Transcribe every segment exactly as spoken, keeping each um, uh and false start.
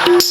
बोल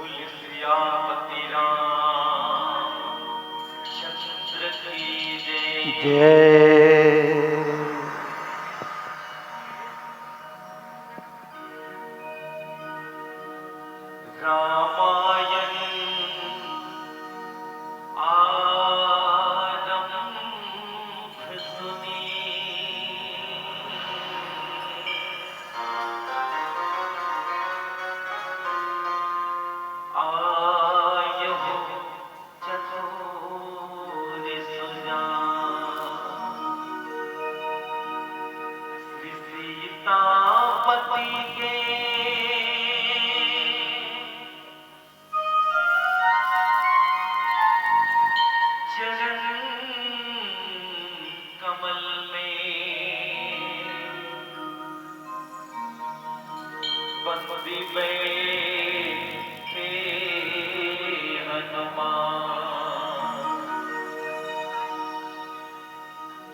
सियापति रामचंद्र की जय। जय। रामायण आरंभ सुनी। आयहु चतुर सुजान। श्री सीतापति के चरण कमल में बंसी बैठे हनुमान।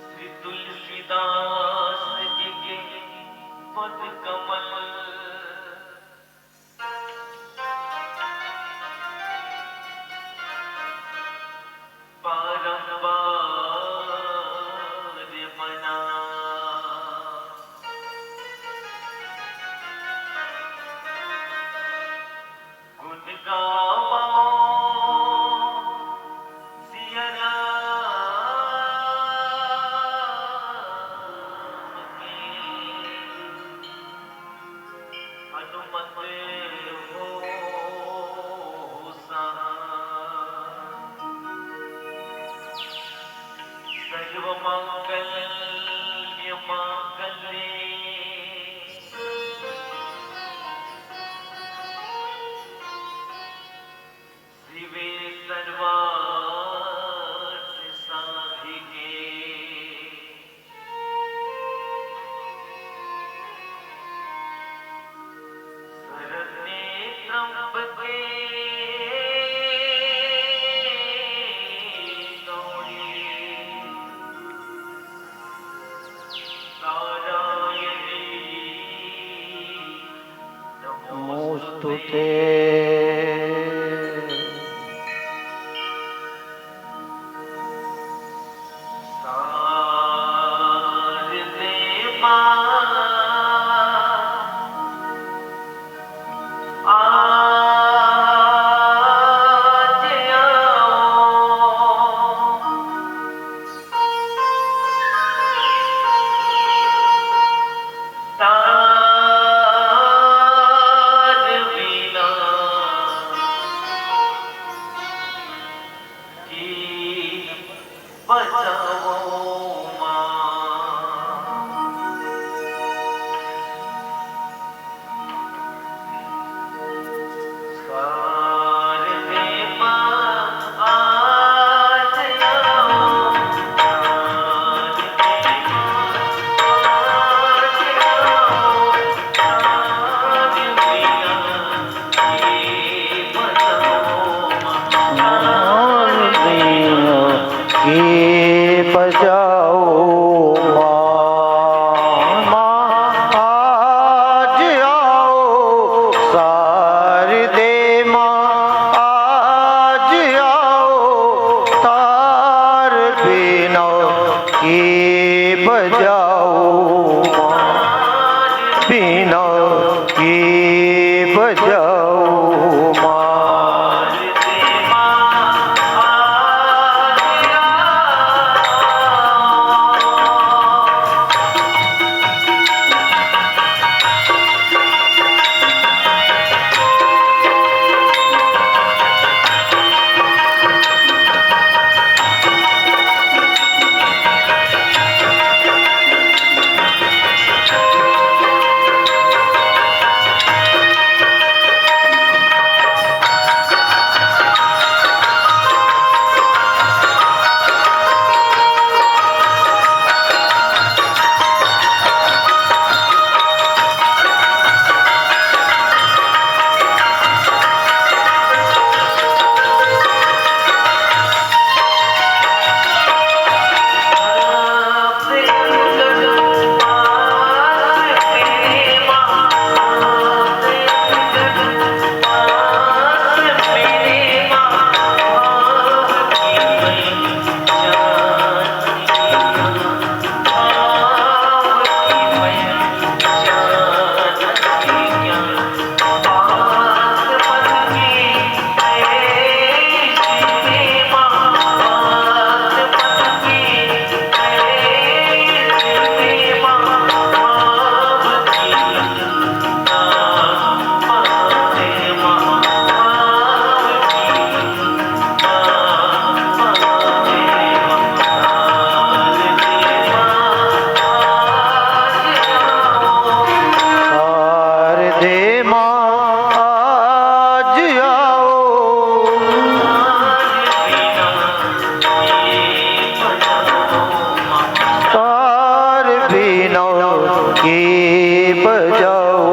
श्री तुलसीदास जी के पद कमल बारंबार मना। गुण गावा सिया राम के। हनुमत हो सहाय। सर्व मंगल मांगल्ये शिवे सर्वार्थ साधिके। शरण्ये त्र्यंबके गौरी नारायणी नमोस्तुते। आज आओ तार बिना के बचाओ माँ। तार दे माँ आज आओ, तार दे माँ आज आओ, तार दे माँ। के बजाओ माँ, माँ, आज आओ, शारदे माँ, आज आओ, तार बिना के बजाओ माँ, बिना के बजाओ माँ। शारदे माँ आज आओ, तार बिना के बजाओ।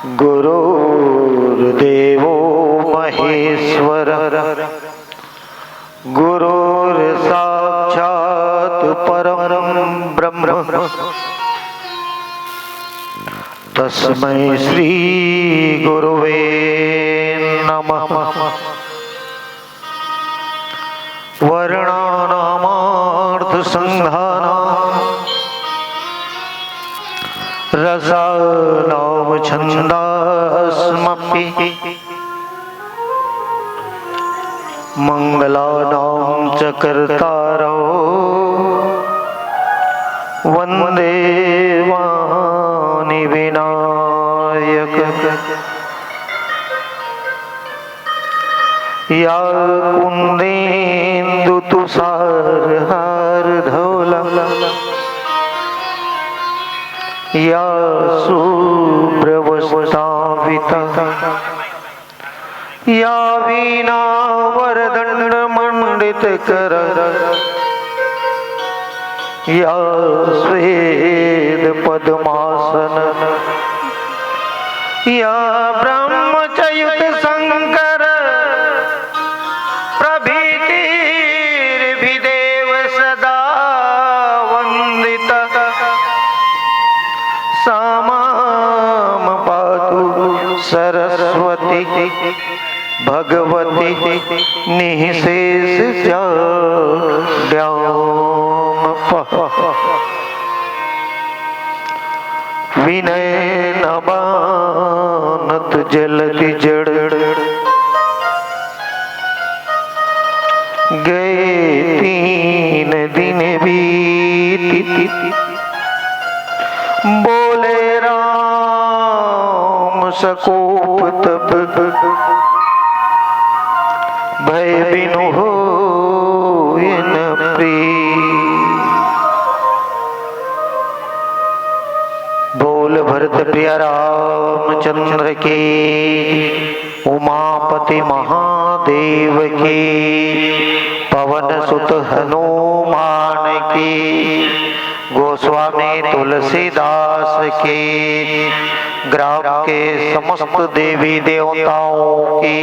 गुरुर्देवो महेश्वर, गुरुर्साक्षात् परं ब्रह्म, तस्मै श्री गुरुवे नमः। वर्णानामार्थसङ्घानां रसानां छन्दास्मपि। मङ्गलानां च कर्तारौ वन्देवानि विनायक। या कुन्देन्दुतुषारहारधवला या शुभ्रवस्त्रावृता या वीणावरदण्डमण्डितकरा या श्वेतपद्मासना या ब्रह्मच्युतशङ्कर प्रभृतिर्भिदेव सदा वन्दिता। सा मां पातु सरस्वती भगवती निःशेषजाड्यां। विनय नवानत जलधि जड़ गए तीन दिन बीत। बोले राम सकोप तब भय बिनु होय न प्रीत। बोल भरत प्रिय रामचंद्र की, उमापति महादेव की, पवन सुत हनुमान की, गोस्वामी तुलसीदास की, ग्राम के समस्त देवी देवताओं की।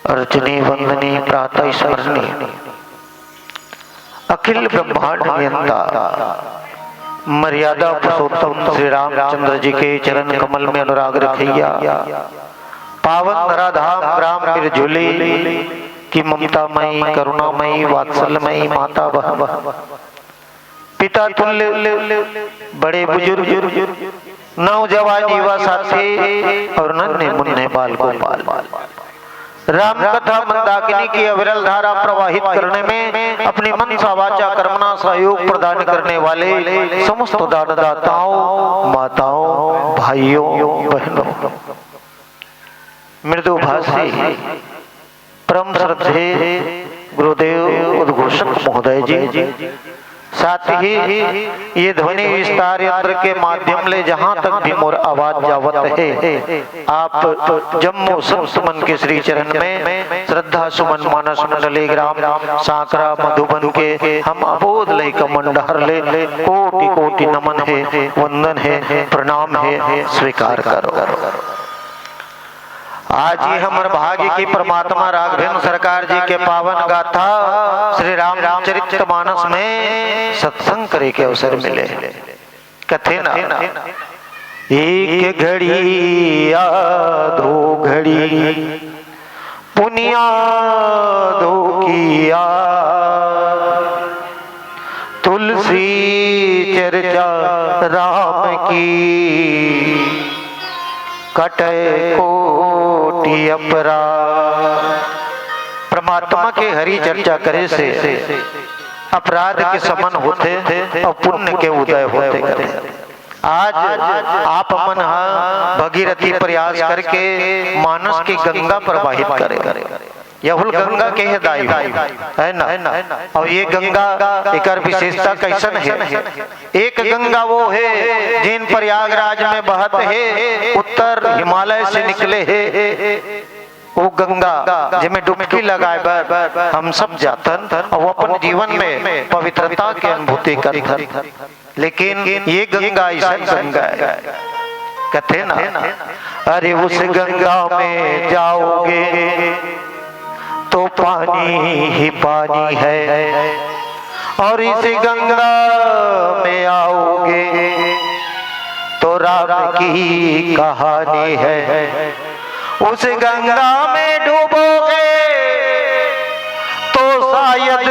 अर्चनी वंदनी प्रातः स्मरणी अखिल ब्रह्मांड नियंता, मर्यादा पुरुषोत्तम श्री रामचंद्र जी के चरण कमल में अनुराग रखैया, पावन धराधाम ग्राम बिरझुली की ममतामयी, करुणामयी, वात्सल्यमयी माता बहन, पिता तुल्य बड़े बुजुर्ग, नौजवान युवा साथी और नन्हे मुन्ने बाल गोपाल, राम कथा मंदाकिनी की अविरल धारा प्रवाहित करने में अपनी मनसा वाचा कर्मणा सहयोग प्रदान करने वाले समस्त दानदाताओं, माताओं, भाइयों, बहनों, मृदुभाषी परम श्रद्धेय गुरुदेव उद्घोषक महोदय जी, साथ ही ये ध्वनि विस्तार यंत्र के माध्यम ले जहां तक भी मोर आवाज जावत हे, आप जम्मो संत मन के श्री चरण में श्रद्धा सुमन मानस मंडली ग्राम सांकरा मधुबन के हम अबोध लइका मन डहर ले कोटि कोटि नमन हे, वंदन हे, प्रणाम हे, स्वीकार करो। आज ये हमर भाग्य की परमात्मा राघवेंद्र सरकार जी के पावन गाथा श्री रामचरित मानस में सत्संग करे के अवसर मिले। कथे ना, एक घड़ी या दो घड़ी पुनिया दो किया तुलसी चर्चा राम की कटे कोटि अपराध। परमात्मा के हरि चर्चा करे से अपराध के समन होथे और पुण्य के उदय होथे। आज आप मन ह भगीरथी प्रयास करके मानस की गंगा प्रवाहित करे। यहुल गंगा के हे दाई हो, है ना? और ये गंगा एकर विशेषता कैसन हे? एक गंगा वो हे जिन प्रयागराज में बहत हे, उत्तर हिमालय से निकले हे, वो गंगा जेमे डुबकी लगाए बर हम सब जाथन अउ अपन जीवन में पवित्रता के अनुभूति करथन। लेकिन ये गंगा अइसन गंगा हे, कथे ना, अरे उस गंगा में जाओगे तो पानी ही पानी है, और इस गंगा में आओगे तो राम की कहानी है। उस गंगा में डूबोगे तो शायद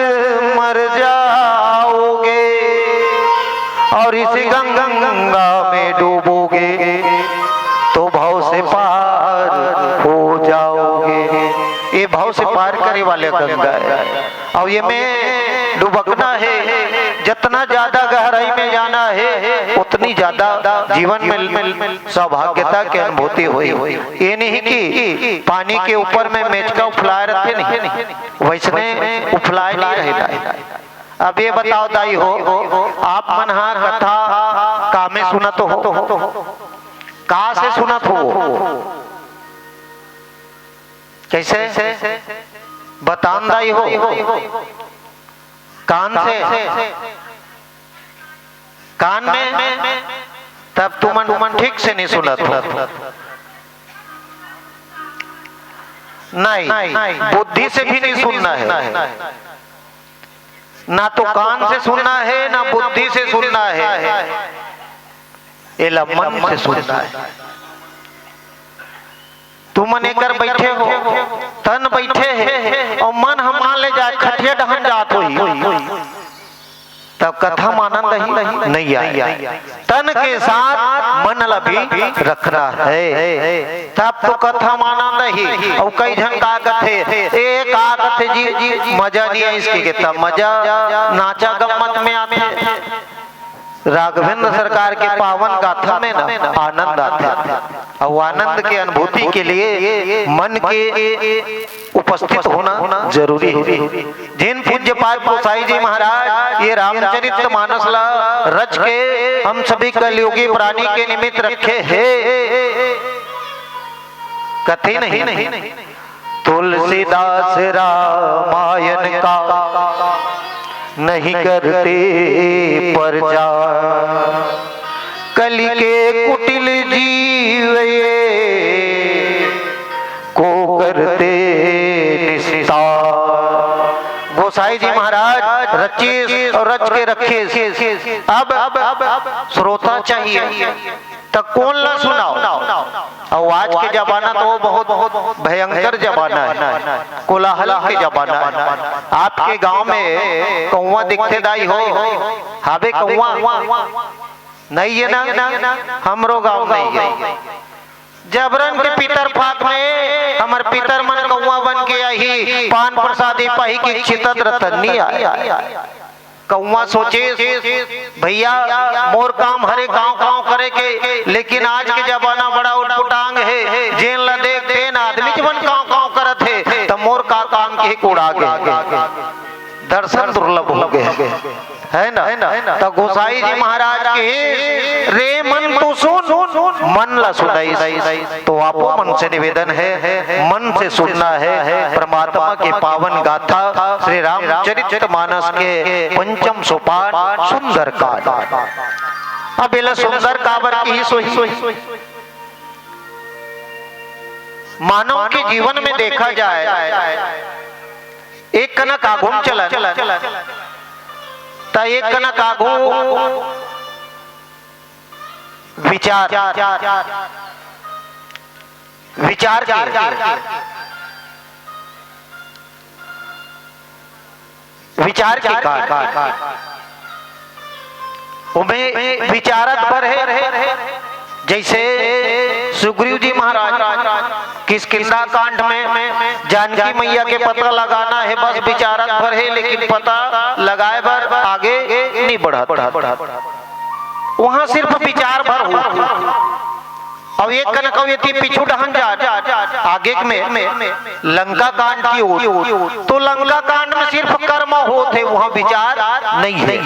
मर जाओगे, और इस गंगा में डूबोगे तो भव से पार हो जाओगे। ये भव से पार करे वाले गंगा हे। अउ ये में डुबकना हे, जितना ज्यादा गहराई में जाना हे, उतनी ज्यादा जीवन में सौभाग्यता के अनुभूति होही। ये नहीं कि पानी के ऊपर में मेचका उफलाए रथे, नहीं, वइसने उफलाए नहीं रहना हे। अब ये बताओ दाई हो, आप मन हा कथा कामे सुनत हो, का से सुनत हो? कइसे बतान दाई हो? कान से, कान में। तब तुमन ठीक से नहीं सुनत हो। नहीं, बुद्धि से भी नहीं सुनना हे। ना तो कान से सुनना हे, ना बुद्धि से सुनना हे। एला मन से सुनना हे। तुमन एकर बइठे हो, तन बइठे हे, अउ मन ह मान ले जाए खटिया डहन जात होही, तब कथा म आनंद आही? नहीं आए। तन के साथ मन ला भी रखना हे, तब तो कथा म आनंद आही। अउ कई झन का कथे, ए का कथे जी, मजा नहीं आइस कहिके, त मजा नाचा गम्मत में आथे। राघवेंद्र सरकार के पावन गाथा में ना आनंद आथे, अउ आनंद के अनुभूति के लिए मन के उपस्थित होना जरूरी हे। जिन पूज्यपाद गोसाई जी महाराज ये रामचरित मानस ला रच के हम सभी कलयुगी प्राणी के निमित्त रखे हे, कथे नहीं, तुलसीदास रामायण का नहीं करते प्रचार, कलि के कुटिल जीव ये को करते निस्तार। गोसाई जी महाराज रचिस अउ रच के रखिस। अब श्रोता चाहिए, त कोन ला सुनाओ? अउ आज के जमाना तो बहुत भयंकर जमाना हे, कोलाहल के जमाना हे। आपके गांव में कौवा दिखथे दाई हो? हाबे कौवा? नहीं हे ना, हमरो गांव नहीं हे। जबरन के पितर फाक में हमर पितर मन कौवा बन के आही, पान प्रसादी पाही कि छितत रतन नहीं आए। कौवा सोचिस, भैया, मोर काम हरे कांव कांव करे के, लेकिन आज के जमाना बड़ा उटपुटांग हे, जेन ला देख तेन आदमी मन कांव कांव करत हे, त मोर का काम के कोड़ा गे, दर्शन दुर्लभ हो गे, हे ना? त गोसाई जी महाराज के, रे मन तू सुन, मन ला सुनाइस। तो आपो मन से निवेदन हे, मन से सुनना हे परमात्मा के पावन गाथा श्री रामचरित मानस के पंचम सोपान सुंदरकांड। अब एला सुंदर काबर किहिस होही? मानव के जीवन में देखा जाए, एक कनक आघू म चलन, त एक कनक आघू विचार, विचार के, विचार के कांड, ओमे विचारत भर हे। जइसे सुग्रीव जी महाराज किष्किंधा कांड में जानकी मैया के पता लगाना हे, बस विचारत भर हे, लेकिन पता लगाए बर आगे नहीं बढ़त। वहां सिर्फ विचार भर हो। अब एक कनक अउ एती पीछू डहन जा, आगे में लंका कांड की ओर, तो लंका कांड में सिर्फ कर्म होत हे, वहां विचार नहीं हे।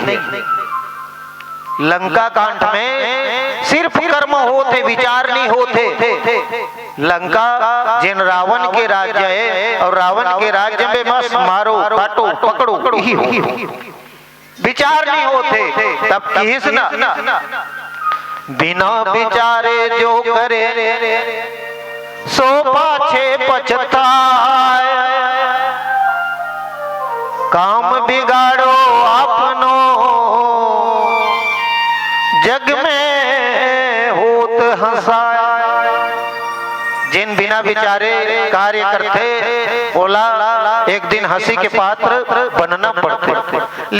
लंका कांड में सिर्फ कर्म होथे, विचार नहीं होथे। लंका जेन रावण के राज्य हे अउ रावण के राज्य में बस मारो, काटो, पकड़ो, यही हो, विचार नहीं होथे। तब किहिस ना, बिना विचारे जो करे सो पाछे पछताए। काम बिगाड़ो आपनो, जग में होत हंसाए। जेन बिना विचारे कार्य करथे, ओला एक दिन हंसी के पात्र बनना पड़थे।